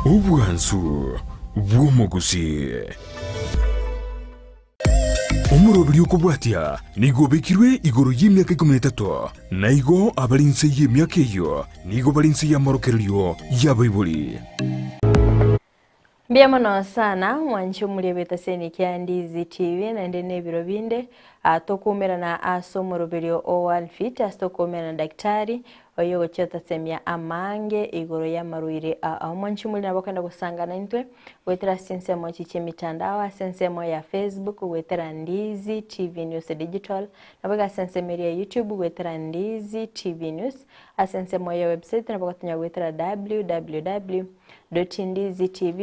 Obwansu bw'omogusii. Omoroberi okobwatia nigo obekirwe igoro y'emiaka ikomi na etato, na igo abare inse y'emiaka eyio nigo bare inse y'amorokererio y'abaibori. Mbuya mono sana mwanche omoria bw'etaseni kia Ndizi TV naende nebiro binde ah, tokoumerana ase omoroberio o World Fit ase tokoumerana na daktari oyo ogochia otasemia amange igoro y'amarwaire ao. Mwanche omoria nabo okogenda gosangana intwe goetera ase chinsemo echi chi'emitandao ase ensemo ya Facebook goetera Ndizi TV News Digital nabo iga ase ensemo eria ya YouTube goetera Ndizi TV News ase ensemo ya website nabo ogotonya goetera www. Ndizitv.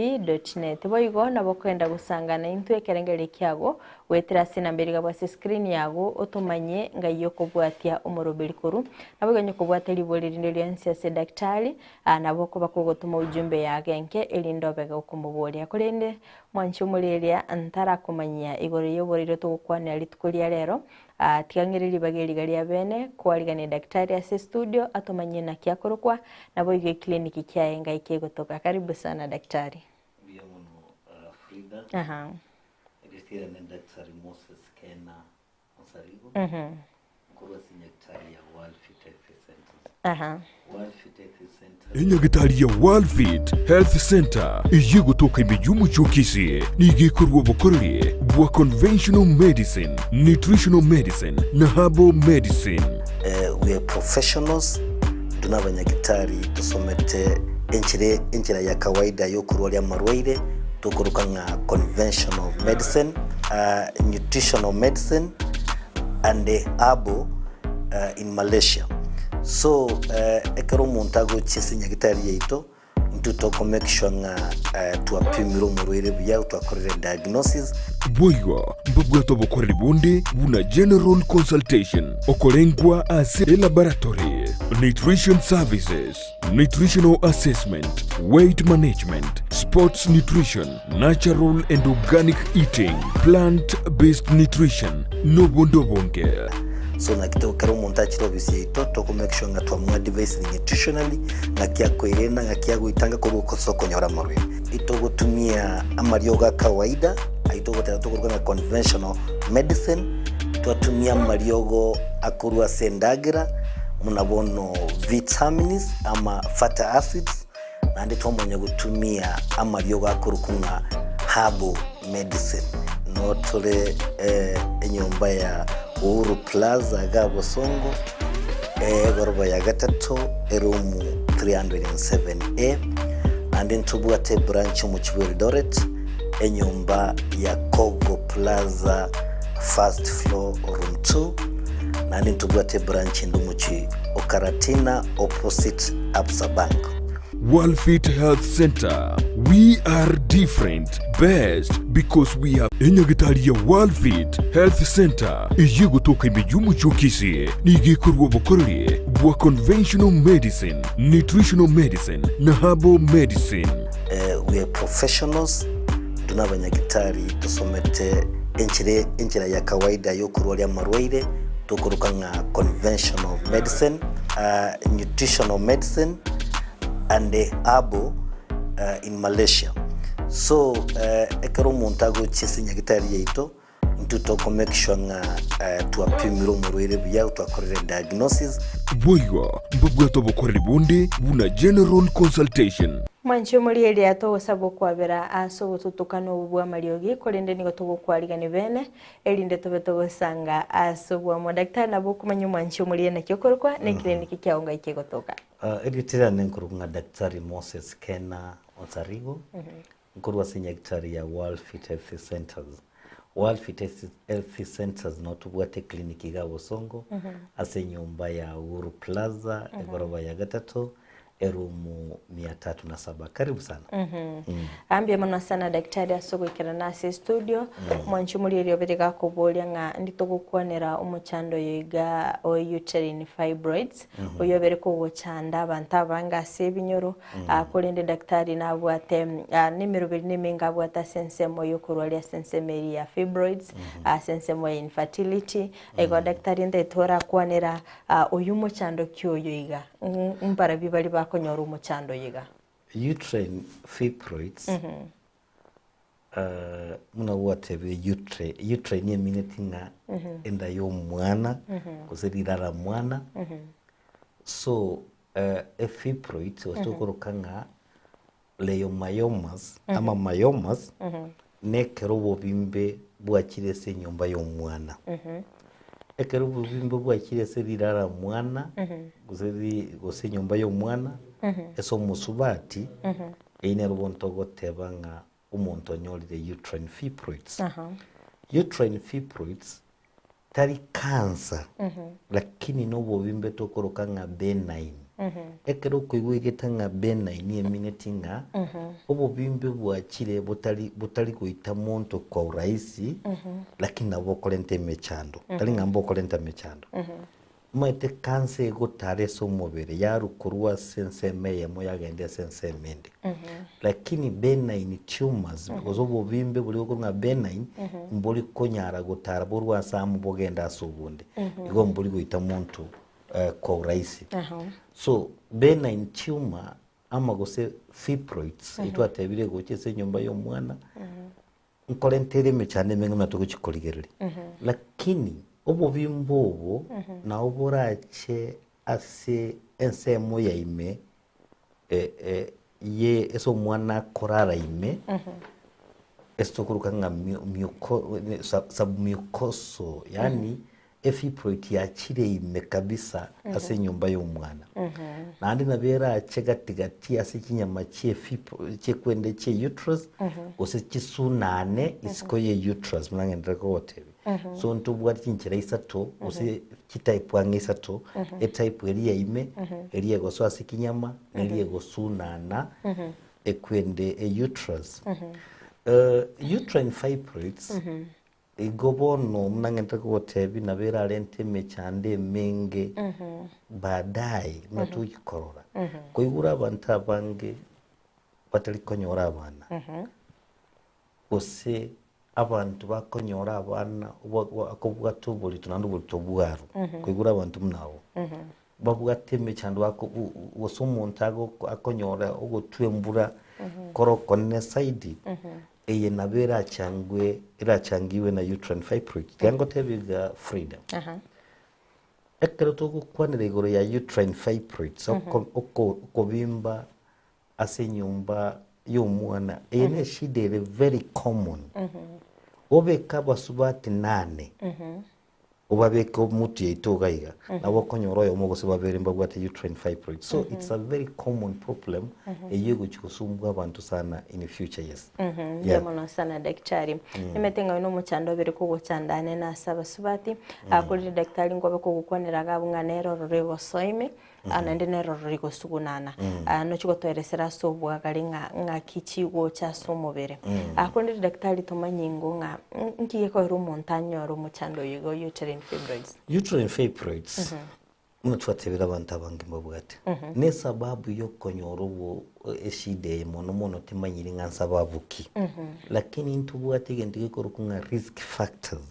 Net. Boigo nabo okoenda gosangana intwe ekerengererio kiago goetera ase enamba eria igabwe ase screen yago otomanye ngai okobwatia omoroberi korwa. Naboigo onye kobwate ribori rinde rionsi ase daktari aa nabo okoba kogotoma ujumbe yago enke erinde obe gokomoboria. Korende mwanche omoreria ntarakomanyia igoro y'oborwaire togokwanera rituko ria rero Aa, tiga ng'ire ribaga eri iga ria bene, kwarigania daktari ase estudio atomanyie naki akorokwa, naboigo eclinic kiaye ngai kegotoka. Karibu sana daktari. Mbuya mono Frida. Aha. Egesira ne Daktari Moses Kena Onsarigo. Nkorwa ase nyagetari ya World Fit Health Centers. Aha. World Fit Health Centers. Enyagitari ya World Fit Health Center eyio egotoka ime y'omochie o Kisii nigo ekorua obokoreri bwa conventional medicine, nutritional medicine na herbal medicine. We are professionals, intwe nabanyagitari tosomete enchera enchera ya kawaida yokorwaria amarwaire tokoroka ng'a conventional medicine, nutritional medicine and herbal in Malaysia. So ekero omonto agochia ase nyagitari yaito, intwe toko make sure ng'a twapimire omorwaire buya, twakorire diagnosis. Boigo mbabwate obokoreri bonde buna general consultation, okorengwa ase elaboratory, nutrition services, nutritional assessment, weight management, sports nutrition, natural and organic eating, plant based nutrition, nobonde obonge. So naki to ekero omonto achire ofisi yaito toko make sure ng'a twamoadvisire nutritionally, ng'aki akoirenda, ng'aki agoitanga korwa ase okonyora amarwaire. Itogotumia amariogo a kawaida ayio togoteba tokoruga ng'a conventional medicine, twatumia amariogo akorwa ase endagera buna bono vitamins ama fatty acids, naende twamanya gotumia amariogo akorokwa ng'a herbal medicine. Noo tore enyomba ya Uhuru Plaza iga Bosongo, egoroba ya gatato, eroom 307A, naende ntobwate ebranch omochie bwa Eldoret, enyomba ya Kogo Plaza first floor room 2, naende ntobwate ebranch ende omochie o Karatina opposite Absa Bank. World Fit Health Center, we are different, best because we are Enyagitari ya World Fit Health Center eyio egotoka ime y'omochie o Kisii nigo ekorua obokoreri bwa conventional medicine, nutritional medicine na herbal medicine. We are professionals, intwe nabanyagitari tosomete enchera enchera ya kawaida yokorwaria amarwaire tokoroka ng'a conventional medicine, nutritional medicine and herbal in Malaysia. So ekero omonto agochia ase nyagitari yaito Intwe toko make sure ng'a twapimire omorwaire buya, twakorire diagnosis. Boigo mbabwate obokoreri bonde buna general consultation. Mwanche omorieria togosaba okwabera ase obotutukanu obo bw'amariogi, korende nigo togokwarigania bene, erinde tobe togosanga ase obwamo. Daktari nabo okomanya omwanchi omoria naki okorokwa, na ekireniki kiao ngai kegotoka. Erieta riane nkorokwa ng'a Daktari Moses Kena Onsarigo, Nkorwa ase nyagetari ya World Fit Health Centers. World Fit Health Centers noo tobwate eclinic iga Bosongo ase enyomba ya Uhuru Plaza egoroba ya gatato eroom mia tatu na saba. Karibu sana. Aa mbuya mono sana daktari ase ogoikerana ase estudio. Mwanche omorierio obere gakoboria ng'a ndi togokwanera omochando oyo iga o uterine fibroids oyo obere kogochanda abanto abange ase ebinyoro. Aa, korende daktari nabwate aa, nemeroberi nemenge abwate ase ensemo y'okorwaria ase ensemo eria ya fibroids, ase ensemo ya infertility. Igo daktari ntaete orakwanera aa, oywo omochando ki oyo iga? Mbarabwo baria bakonyora omochando oyo iga? Uterine fibroids buna gwatebire utre uterine emineti ng'a enda ya omwana gose rirara mwana so efibroids gose tokoroka ng'a leiomyomas ama myomas nekero obobimbe bwachire ase enyomba ya omwana. Ekero obobimbe bwachire ase rirara mwana gose ri gose enyomba ya omwana ase omosubati eyio nero bono togoteba ng'a omonto onyorire uterine fibroids. Uterine fibroids tari cancer lakini nobobimbe tokoroka ng'a benign. Ekero okoigwa egete ng'a benign emineti ng'a obobimbe bwachire botari botari goita monto kwa urahisi lakini nabo bokorenta emechando, tari ng'a mbokorenta emechando. Omanyete cancer egotara ase omobere yarwa korwa ase ensemo eyemo yagenda ase ensemo ende. Lakini benign tumors gose obobimbe boria bokorwa ng'a benign mbori konyara gotara borwe ase amo bogende ase obonde. Igo mbori goita monto kwa urahisi. So benign tumor ama gose fibroids eywo twatebire egocha ase enyomba ya omwana Nkorente ere emechando emenge buna togochia korigereria. Lakini obobimbe obo nabo borache ase ensemo ya ime ye ase omwana akorara ime, ase tokoroka ng'a submucosal yaani Efibroid yachire ime kabisa ase enyomba y'omwana. Naende nabo erache gati gati ase chinyama chi'efibro chi'ekwende chie uterus gose chisunane isiko ye uterus buna ngenderere kogotebia. So ntobwate chinchera isato gose chitype ang'e isato, etype eria ya ime, eria egosoa ase chinyama, na eria egosunana ekwende e uterus. Uterine fibroids Igo bono buna ng'ente kogotebia nabo erarente emechando emenge baadaye buna togochia korora. Koigure abanto abange batari konyora abana, gose abanto bakonyora abana bakobwata oborito naende oborito bwarwa, koigure abanto buna abwo, babwate emechando bako gose omonto akonyora ogotwa embura kore okonene zaidi, Eye nabo erachangwe erachangiwe na uterine fibroid. Tiga ngotebie iga Frida. Aha. Ekero togokwanera igoro ya uterine fibroids, oko- oko- okobimba ase enyomba y'omwana, eye ne eshida ere very common. Obeke abasubati nane, obabeke omotu yaito iga iga, nabo okonyora oyomo gose babere mbabwate uterine fibroid. So it's a very common problem eyio egochi gosumbua abanto sana in future years. Mbuya mono sana daktari. Nimanyete ng'a oyo nomochando obere kogochanda ane na ase abasubati. Korende daktari nkobe kogokwanera iga abwo ng'a nere ororo egosoa ime, naende nere ororo rigosugunana. Nochi gotoeresera ase obwagare ng'a ng'aki chigocha ase omobere. Korende daktari tomanye ingo ng'a nki gekoera omonto anyore omochando oyo iga o uterine fibroids? Uterine fibroids buna twatebire abanto abange mbabwate, ne esababu ya okonyora obo eshida eye mono mono timanyiri ng'a nsababu ki, lakini ntobwate egento gekorokwa ng'a risk factors.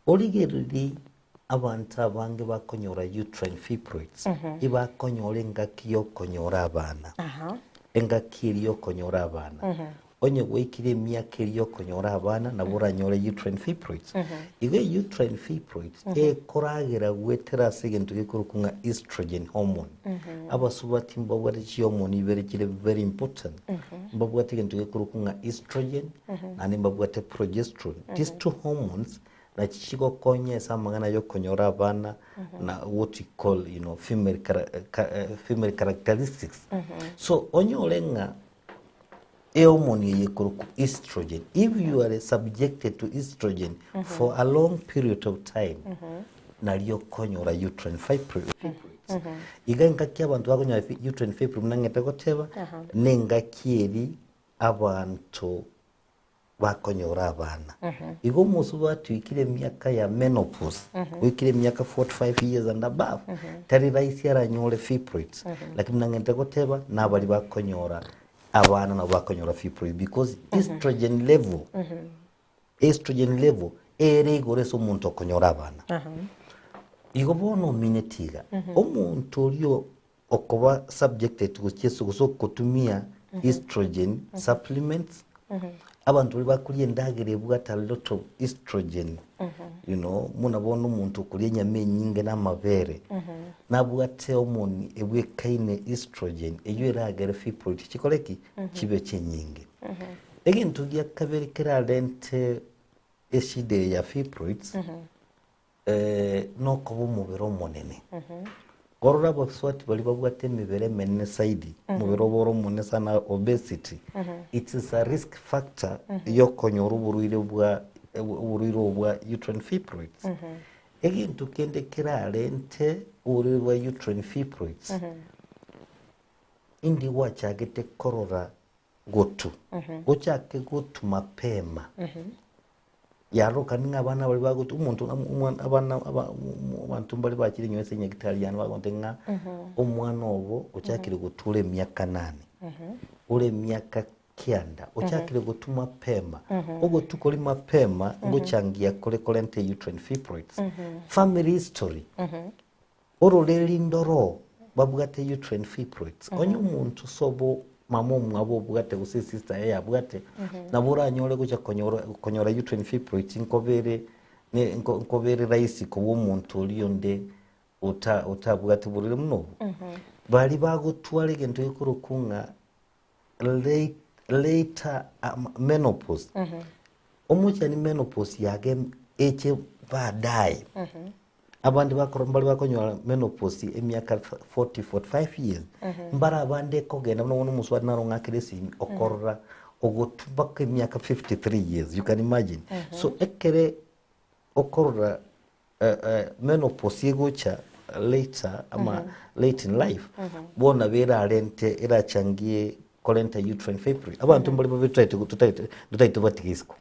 Origererie Abanto abange bakonyora uterine fibroids ibakonyora engaki yokonyora abana. Engaki eria yokonyora abana. Onye gwaikire emiaka eria yokonyora abana nabo oranyore uterine fibroids. Igo e uterine fibroids ekoragera goetera ase egento gekorokwa ng'a estrogen hormone. Abasubati mbabwate chihormone ibere chire very important. Mbabwate egento gekorokwa ng'a estrogen naende mbabwate progesterone. These two hormones Nachi chigokonya ase amang'ana y'okonyora abana na what we call you know, female, female characteristics. So onyore ng'a ehormone eye ekorokwa estrogen, if you are subjected to estrogen for a long period of time, nario okonyora uterine fibroids. Iga engaki abanto bakonyora uterine fibroid buna ng'ete goteba, na engaki eri abanto bakonyora abana. Igo omosubati oikire emiaka ya menopause, oikire emiaka 45 years and above, tari rahisi aranyore fibroids. Lakini buna ng'ente goteba, nabari bakonyora abana nabo bakonyora fibroids because estrogen level, estrogen level ere igoro ase omonto okonyora abana. Igo bono omineti iga, omonto oria. Okoba subjected gochia ase gose ogotumia estrogen supplements, abanto baria bakoria endagera ebwate a lot of estrogen, you know, buna bono omonto okoria enyama enyinge na amabere, nabwate hormone ebwekaine estrogen, eywo eragere fibroid chikore ki? Chibe chinyinge. Egento gia kabere kerarente eshida eye ya fibroids, nokoba omobere omonene. Orore abaswati baria babwate emebere emenene zaidi, omobere obo ore omonene sana obesity, it is a risk factor yokonyora oborwaire bwa oborwaire obo bwa uterine fibroids. Egento kende kerarente oborwaire bwa uterine fibroids, indi gwachagete korora gotu, gochake gotu mapema. Yarorokana ng'a abana baria bagotu omonto omwana abana aba abanto mbare bachire nyuma ase enyagitari yane bagontebia ng'a omwana obo ochakire gotura emiaka nane, ore emiaka kianda, ochakire gotwa mapema, ogotwa koria mapema ngochangia kore korenta uterine fibroids. Family history, Ororeri ndoro babwate uterine fibroids. Onye omonto sobo mama omwabo obwate gose esister yaye yabwate, nabo oranyore gocha konyora konyora uterine fibroids nkobere ne nko nkobere rahisi kobua omonto oria onde ota otabwati borwaire buna obwo. Baria bagotwara egento gekorokwa ng'a late later menopause, omochani menopause yage eche baadaye. Abande bakoro mbare bakonyora menopause emiaka 40, 45 years, mbare abande ekogenda buna bono omosubati naro ng'akere esimi okorora ogotwa mpaka emiaka 53 years, you can imagine. So ekere okorora menopause egocha later ama late in life, bono nabo erarente erachangie korenta uterine fibroid. Abanto mbare babe totaete totaete totaete tobatige isiko.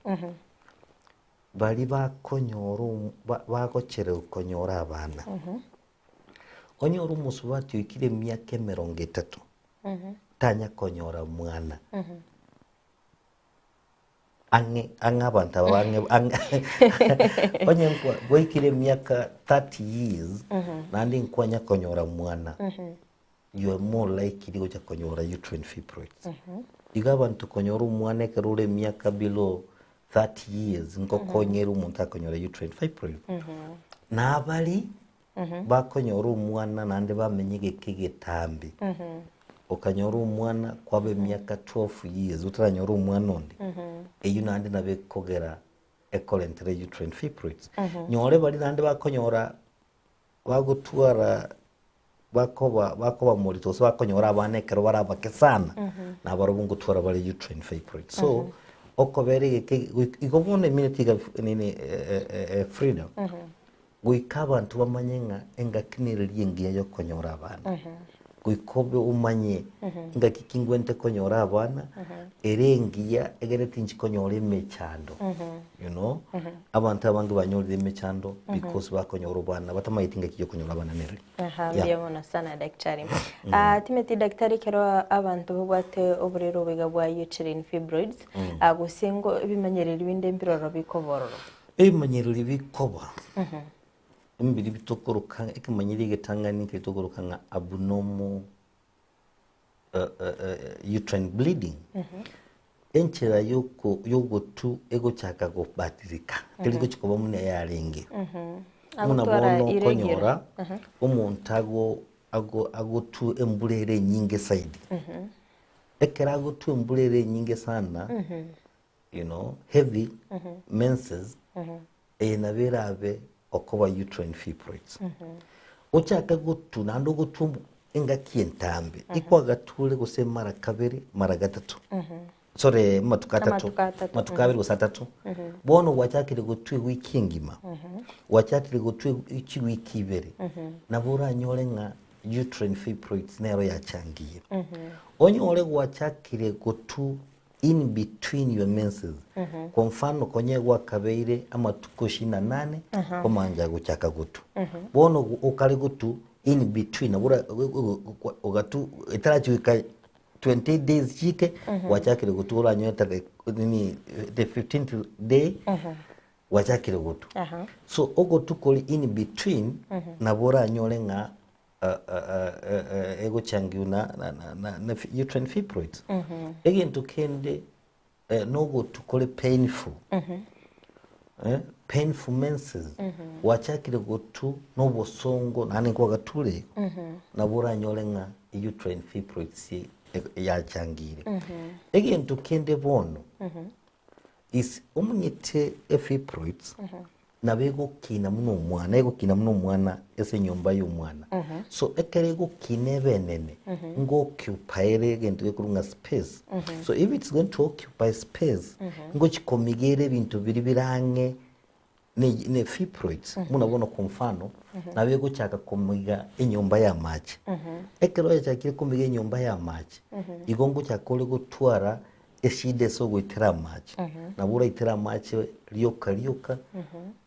Baria bakonyora omo ba bagochererwa konyora abana. Onyore omosubati oikire emiaka emerongo etato, tanya konyora mwana. Ang'e ang'e abanto aba ang'e ang'e onye nkwa gwaikire emiaka 30 years, naende nkwanya konyora mwana, you are more likely gocha konyora uterine fibroids. Iga abanto konyora omwana ekero ore emiaka below 30 years nkokonyera omonto akonyora uterine fibroid. Na abari bakonyora omwana naende bamenye egeka egetambe, okanyora omwana kwaba emiaka 12 years otaranyora omwana onde, eyio naende nabo ekogera ekorentere uterine fibroids. Nyore baria naende bakonyora bagotwara bakoba bakoba morito gose bakonyora abana ekero bare abake sana, nabarobwo ngotwara bare uterine fibroid. So, okobera egeke goik igo bono emineti iga nini Frida, goika abanto bamanye ng'a engaki nereri engiya ya okonyora abana. Goika obe omanye engaki ki ngwente konyora abana, ere engiya egere tinchi konyora emechando, you know, abanto abange banyorire emechando because bakonyora obwana batamaeti ngaki ya okonyora abana nereri. Aha, Yeah. mbuya mono sana daktari. Ah, timeti daktari ekero abanto babwate oborwaire obo iga bwa uterine fibroids, ah, gose ngo ebimanyereri binde mbiroro bikobororo. Ebimanyereri bikoba mbiri bitokoroka ekemanyereri egetang'ani nkeri tokoroka ng'a abnormal uterine bleeding, enchera yoko yogotu egochaka kobadilika, teri gochi koba buna yarenge. Buna Agotwara bono irregular. okonyora omonto ago ago agotu embura ere enyinge zaidi. Ekero agotwa embura ere enyinge sana, you know, heavy menses, eye nabo erabe okoba uterine fibroids. Ochake gotwa naende ogotwa engaki entambe, ikwagature gose mara kabere, mara gatato, sorry amatuko atato, Amatuko atato, amatuko abere gose atato, bono gwachakire gotwa ewiki engima, gwachakire gotwa chiwiki ibere, nabo oranyore ng'a uterine fibroids nero yachangiire. Onyore gwachakire gotwa in between your menses kwa mfano konye gwakabeire amatuko ishirini na nane komancha gochaka gotu bono okare gotu in between nabo ora ogatu etarachi goika 28 days chike gwachakire gotu oranyore tarehe nini the 15th day gwachakire gotu so ogotu kori in between nabo oranyore ng'a. Egochangiwa na na na na uterine fibroids. Egento kende nogotu kore painful, painful menses, gwachakire gotu na obosongo naende nkwagature igo, nabo oranyore ng'a uterine fibroids yachangire. Egento kende bono, is omanyete efibroids nabo egokina buna omwana, egokina buna omwana ase enyomba ya omwana. So ekero egokina ebe enene, ngo occupy ere egento gekorwa ng'a space. So if it's going to occupy space, ngochi komiga ere ebinto biria bire ang'e ne ne fibroids, buna bono kwa mfano, nabo egochaka komiga enyomba ya amache. Ekero yachakire komiga enyomba ya amache, igo ngochaka ore gotwara Eshida ase ogoitera amache, nabo oraitere amache rioka rioka,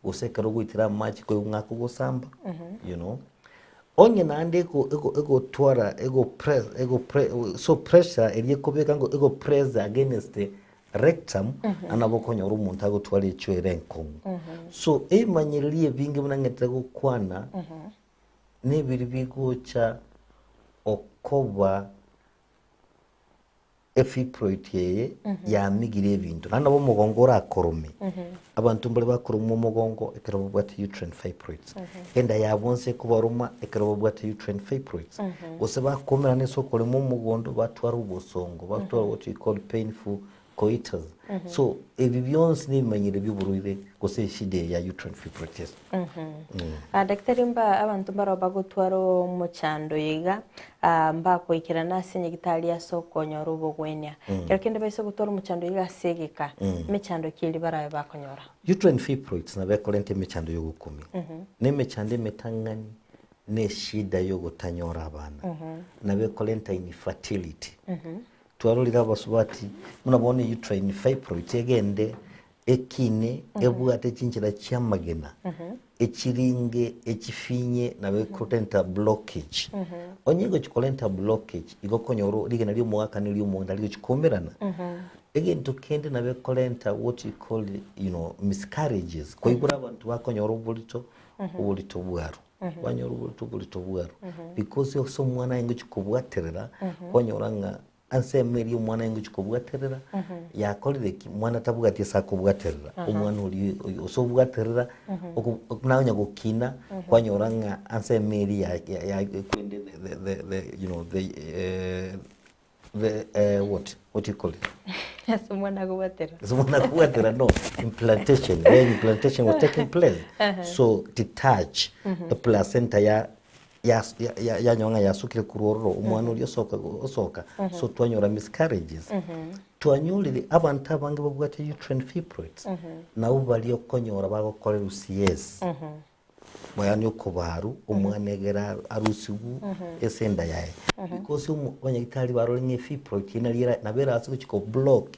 gose ekero ogoitera amache koigwa ng'a akogosamba, you know. Onye naende ego ego egotwara ego press ego pre so pressure eria ekobeka ngo ego press against rectum, naende nabo okonyora omonto agotwara echoo ere enkong'u. So ebimanyererio ebinge buna ng'etete gokwana, nebiri bigocha okoba Efibroid eye yamigire ebinto naende nabo omogongo orakorome. Abanto mbare bakoromwa omogongo ekero babwate uterine fibroids. Enda yabo nse ekobaroma ekero babwate uterine fibroids. Gose bakomerana ase okorema omogondo batwara obosongo, batwara what we call painful coitus. So ebi bionsi nebimanyire bioborwaire gose eshida eye ya uterine fibroids yes. Ah, Daktari mba abanto mbaro bagotwara omochando oyo iga ah, mbakoikerana ase nyagitari ase okonyora obogwenia. Kero kende baise gotwara omochando oyo iga ase egeka, emechando ki eria barabe bakonyora? Uterine fibroids nabo ekorenta emechando yogokumia. Na emechando emetang'ani na eshida yogotanyora abana. Nabo ekorenta infertility. Twarorire abasubati buna bono uterine fibroids egende Ekine ebwate chinchera chi'amagena, echiringe, echifinye, nabo ekorenta blockage. Onye egochi korenta blockage, igo okonyora rigena ri'omogaka na eri'omong'ina rigochi koumerana. Egento kende nabo ekorenta what you call you know, miscarriages, koigora abanto bakonyora oborito, oborito bwaro. Banyora oborito, oborito bwaro. Because ase omwana aye ngochi kobwaterera, kwanyora ng'a Ensemo eria omwana aye kobwaterera, yakorire ki? Mwana tabwati ase akobwaterera, omwana oria oyo ase obwaterera, oko naonya gokina, kwanyora ng'a ensemo eria ya ya ya ekwende the the the the you know the the what what you call it? Ase omwana akobwaterera. Ase omwana akobwaterera no, implantation, where implantation was taking place, so detach the placenta ya yas- ya- ya- yanyora ng'a yasukire korwa ororo, omwana oria osoka osoka, so twanyora miscarriages. Twanyorire abanto abange babwate uterine fibroids, nabo baria okonyora bagokorerwa CS, yaani okobarwa omwana egere arusigwe ase enda yaye. Because omo abanyagitari barore ng'a efibroid eye nari era nabo erase gochia ko block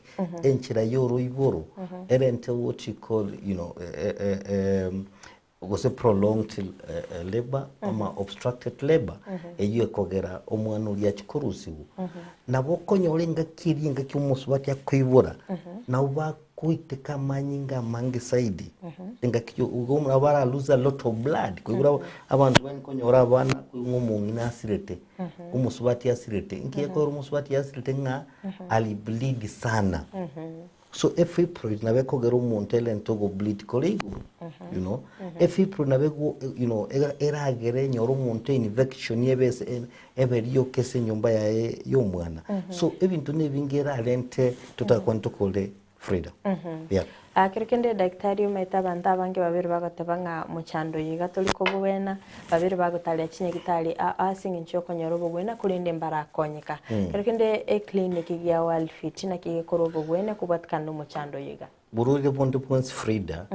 enchera ya oroiboro, erente what you call you know gose prolonged labour ama obstructed labour, eyio ekogera omwana oria achie korusigwa. Nabo okonyora engaki eria engaki omosubati akoibora, nabo bagoiteka amanyinga amange zaidi, engaki yo igo nabo bara lose a lot of blood, koigora abanto bari konyora abana koigwa ng'a omong'ina asirete, omosubati asirete, inki gekogera omosubati asirete ng'a ali bleed sana. So efibroid nabo ekogera omonto erente ogobleed kore igoro, you know, efibroid nabo ego you know, ega- eragere enyore omonto infection ebe ase e- ebe rioka ase enyomba yaye ya omwana. So ebinto na ebinge erarente totakwane tokore freedom. Yeah. Ah, kero kende daktari omanyete abanto abange babere bagoteba ng'a mochando oyo iga tori kobwena, babere bagotaria chinyagitari aa ase eng'encho yokonyora obogwena korende mbarakonyeka. Kero kende eclinic gia Worldfit naki egekora obogwena kobwatikana nomochando oyo iga. Borwaire bonde bwonsi Frida,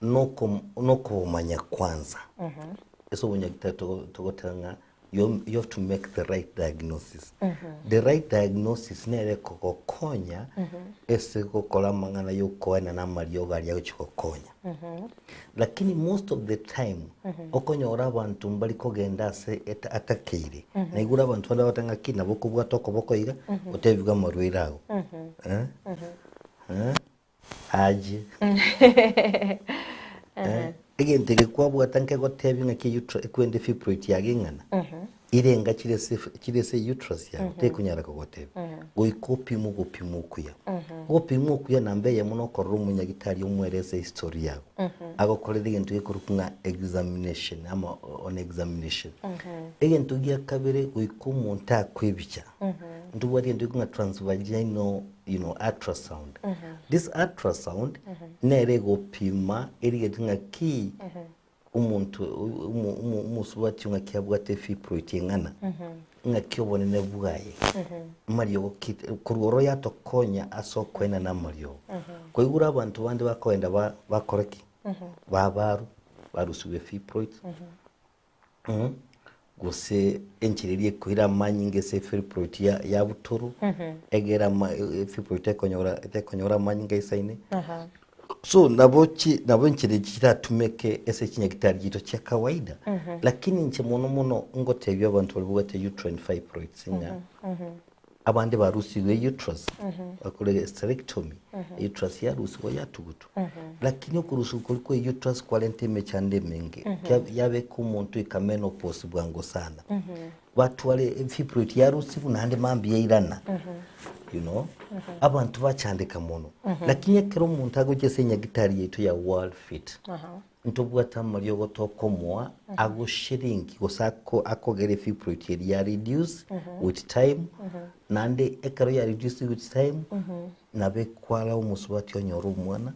noko nokobomanya kwanza. Ase obonyagitari togo togoteba ng'a you you have to make the right diagnosis. The right diagnosis nere ekogokonya ase gokora amang'ana ya okoenana amariogo aria agochia gokonya. Lakini most of the time okonyora abanto mbari kogenda ase eta atakeire. Naigure abanto bande bagoteba ng'aki nabo okobwata okoboko iga otebigwe amarwaire ago. Eh? Aje. Eh? Egento eke kwabwata nkegotebia ng'aki uterus ekwende fibroid yago eng'ana, irenga chire ase chire ase uterus yago tekonyara kogotebia. Goika opimwe ogopimwa okuya. Ogopimwa okuya namba eyemo nokorora omonyagitari omoerese history yago, agokorere egento gekorokwa ng'a examination ama on examination. Egento gia kabere goika omonto akwe ebicha, ntobwate egento gekorokwa ng'a transvaginal you know, ultrasound. This ultrasound nere egopima erigete ng'a ki omonto omosubati ng'aki abwate efibroid eng'ana, ng'aki obonene bwaye, amariogo ki, korwa oro yatokonya ase okoenana amariogo. Kwaigure abanto bande bakogenda ba bakora ki? Babarwa, barusiwa efibroid, gose enchera eria ekoira amanyinga ase efibroid ya yabutorwa, egere ama efibroid tekonyora tekonyora amanyinga aisaine. So nabo chi nabo enchera echi chiratumeke ase chinyagitari chiaito chia kawaida, lakini inche mono mono ngotebia abanto baria babwate uterine fibroids ng'a abande barusigwe uterus, bakore hysterectomy, uterus yarusigwa yatugutwa, lakini okorusigwa koria kwa uterus kwarenta emechando emenge, kia yabeka omonto ika menopause bwango sana, batware fibroid yarusigwa naende mambia yairana, you know, abanto bachandeka mono. Lakini ekero omonto agochia ase enyagitari yaito ya World Fit, ntobwate amariogo tokomoa agoshirinki gose ako akogera efibroid eria ya reduce with time, naende ekero ya reduce with time, nabo ekwara omosubati onyore omwana,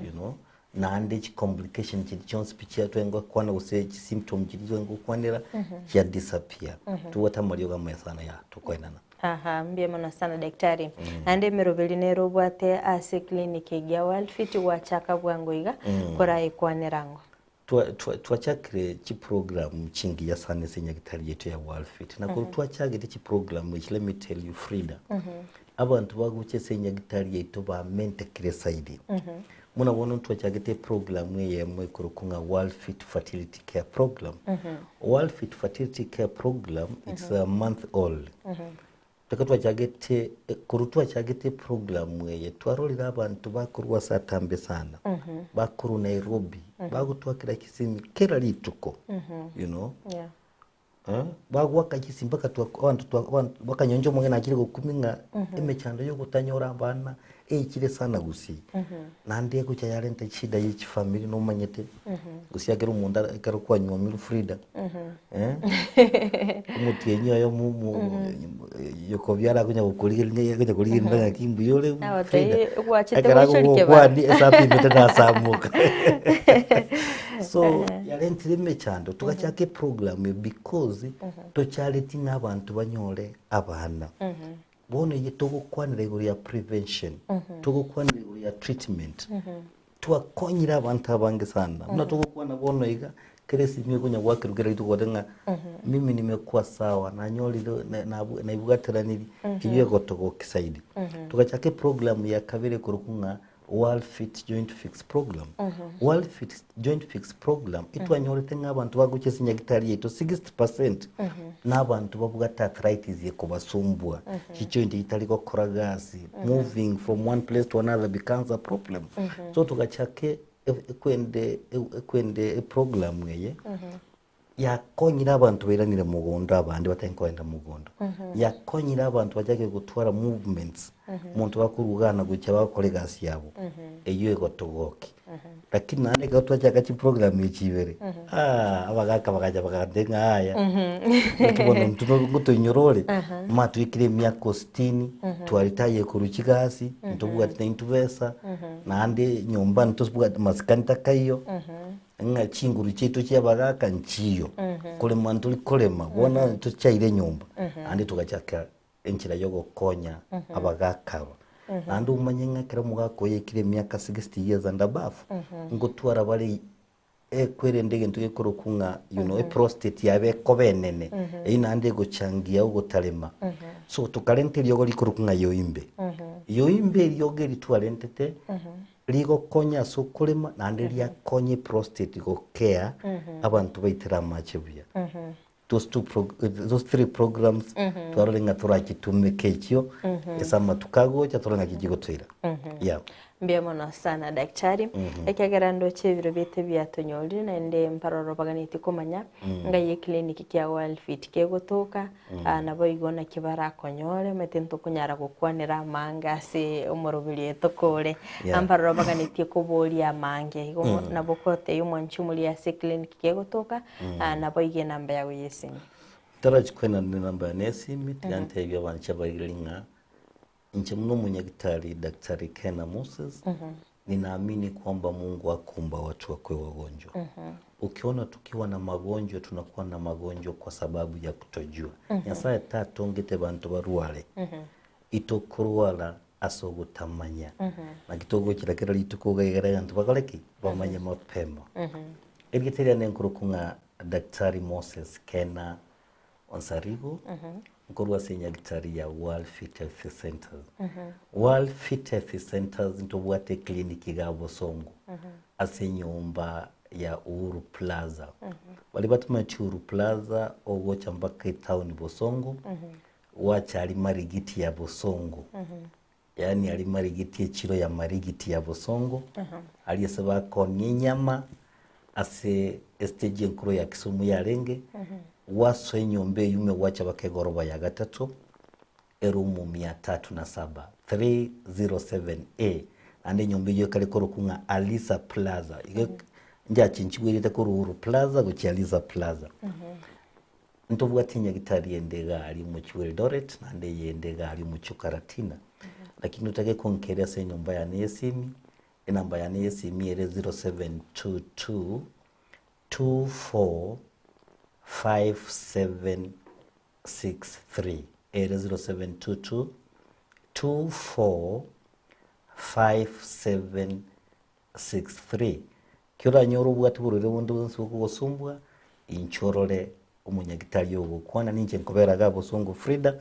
you know, Naende chicomplication chiria chionsi pi chiatwenge gokwana gose chisymptom chiria twenge gokwanera chia disappear. Tobwate amariogo amaya sana ya tokoenana. Aha, mbuya mono sana daktari. Naende emeroberi nere obwate ase eclinic egi ya Worldfit gwachaka bwango iga koraekwanera ang'o? Twa- twa- Twachakire chiprogram chingiya sana ase enyagitari yaito ya Worldfit. Na korwa twachagete chiprogram echi let me tell you Frida, Abanto bagocha ase enyagitari yaito bamentekire zaidi. Buna bono ntwachagete eprogram eyemo ekorokwa ng'a World Fit Fertility Care Program. World Fit Fertility Care Program it's a month old. Ekero twachagete korwa twachagete eprogram eye twarorire abanto bakorwa ase atambe sana, bakorwa Nairobi, bagotwakera chisimi kera rituko, you know. Yeah. Bagoaka chisimi mpaka twa abanto twa abanto bakanyoncha omong'ina achire gokumia ng'a emechando ya ogotanyora abana eichire sana gusii. Naende egocha yarenta eshida ya chifamiri nomanyete, gose ekero omonto ara ekero kwanywomirwe Frida, omotienyi oyo mo mo yokobiara akonya gokorigereria akonya korigereria ng'aki mbuya ore Frida, Agotebi gwachete ekero goichoria kebara. agogokwani esapimete nasamoka. So yarentire emechando togachaka eprogram eye because tochareti ng'a abanto banyore abana. Bono eye togokwanera igoro ya prevention, togokwanera igoro ya treatment, twakonyire abanto abange sana. Buna togokwana bono iga, kera esimi ekonya goakerwa kera rituko gote ng'a mimi nimekuwa sawa nanyorire na- nabu- naibwateraniri, eywo egotogokia zaidi. Togachaka eprogram ya kabere ekorokwa ng'a World Fit Joint Fix Program. World Fit Joint Fix Program etwanyorete ng'a abanto bagochia ase nyagitari yaito 60% na abanto babwate arthritis ekobasumbua, chijoint chitari gokora gasi, moving from one place to another becomes a problem. So togachaka e- ekwende ekwende eprogram eye Yakonyire abanto bairanire mogondo abande batari kogenda mogondo. Yakonyire abanto bachake gotwara movements, omonto bakorugana gochia bagokora egasi yabo, eyio egotogokia. Lakini naende ekero twachaka chiprogram echi ibere, aah abagaka bagacha bagantebia ng'a yaya, naki bono intwe no ngotoinyora ore, matwekire emiaka o sitini, twaretire korwa chigasi, ntobwati naintwe besa, naende nyomba ntobwati masikani takaiyo. Ng'a chinguru chiaito chi'abagaaka nchiyo, korema ntori korema, bono tochaire enyomba, naende togachaka enchera y'ogokonya abagaaka aba. Naende omanye ng'a ekero omogaka oyo aikire emiaka 60 years and above, ngotwara bare ekwerende egento gekorokwa ng'a you know, eprostate yabo ekoba enene, eyio naende egochangia ogotarema. So tokarenta eriogo rikorokwa ng'a yoimbe. Yoimbe eriogo eri twarentete, Rigokonya ase okorema naende riakonya eprostate gokea abanto baitere amache buya. Those two prog those three programs twarore ng'a torachitumeke echio ase amatuko agocha torore ng'aki chigotoira. Yeah. Mbuya mono sana daktari. Ekiagera ndoche ebiro biaito ebiatonyorire naende mbaroro baganetie komanya ngai eclinic kia Wellfit kegotoka naboigo naki barakonyore omanyete ntokonyara gokwanera amange ase omoroberi oyo tokore. Mbaroro baganetie koboria amange igo nabo okotebia omwanchi omoria ase eclinic kegotoka naboigo enamba yago ya esimi. Ntarachi koenana enamba yane ya esimi tiga ntebie abanche abaireri ng'a Inche buna omonyagitari Daktari Kena Moses, ninaamini kwamba Mungu hakuumba watu wakuwe wagonjwa. Ukiona tukiwa na magonjwa tunakuwa na magonjwa kwa sababu ya kutojua. Nyasaye tatongete banto barware, itokorwara ase ogotamanya. Naki togochera kera rituko iga egere abanto bakore ki? Bamanye mapema. Erieta riane nkorokwa ng'a Daktari Moses Kena Onsarigo, nkorwa ase enyagitari ya World Fit Health Centers. World Fit Health Centers ntobwate eclinic iga Bosongo ase enyomba ya Uhuru Plaza. Baria batamanyeti Uhuru Plaza ogocha mpaka etown Bosongo, gwacha aria Marigiti ya Bosongo. Yaani aria Marigiti echiro ya Marigiti ya Bosongo, aria ase bakonia enyama ase estage enkoro ya Kisumu yarenge, gwasoa enyomba eywo ime gwacha baka egoroba ya gatato, erumu mia tatu na saba, 307A, naende enyomba eywo ekare korokwa ng'a Alisa Plaza, igo njachenchigwe erieta korwa Uhuru Plaza gochia Alisa Plaza. Ntobwate enyagitari ende iga aria omochie bwa Eldoret, naende eyende iga aria omochie o Karatina. Lakini otake konkeria ase enyomba yane y'esimi, enamba yane y'esimi ere 0722 245763 ere 0722 245763. Ki oranyore obwate oborwaire bonde bwonsi bokogosumbua, inche orore omonyagitari ogokwana, ninche nkobera iga bosongo Frida,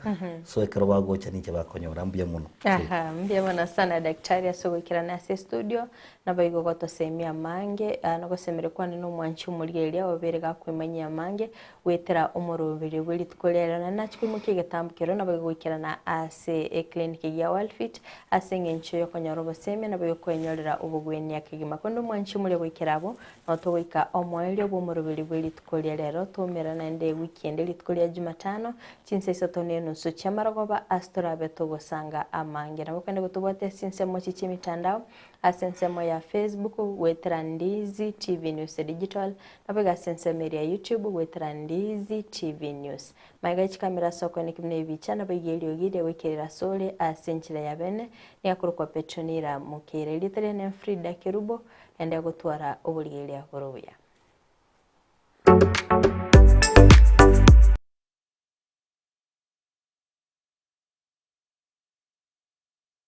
so ekero bagocha ninche bakonyora. Mbuya mono. Aha, mbuya mono sana daktari ase ogoikerana ase estudio, naboigo gotosemia amange, ah, nogosemeria kwane na omwanchi omorigereria obeire gakoimanyia amange, goetera omoroberio bwe rituko ria rero. Naende nachia koimokia egetambo keria naboigo goikerana ase eclinic eyio ya Wellfit, ase eng'encho yokonyora obosemia naboigo koenyorera obogwenia kegima. Korende omwanchi omoria goikera abwo, Nabo togoika omoerio bw'omoroberi bwe rituko ria rero, twaumerana naende ewiki ende rituko ria Jumatano, chinsa isato na enusu chi'amarogoba, ase torabe togosanga amange. Nabo kende gotobwate ase chinsemo echi chi'emitandao, ase ensemo ya Facebook, goetera Ndizi TV News Digital, naboigo ase ensemo eria ya YouTube, goetera Ndizi TV News. Magega ye chikamera ase okoeneki buna ebicha, naboigo eriogi riagoikerera asore ase enchera ya bene, nigo akorokwa Petronila Mokeira. Erieta riane Frida Kerubo, Naende agotwara oborigereria bore obuya.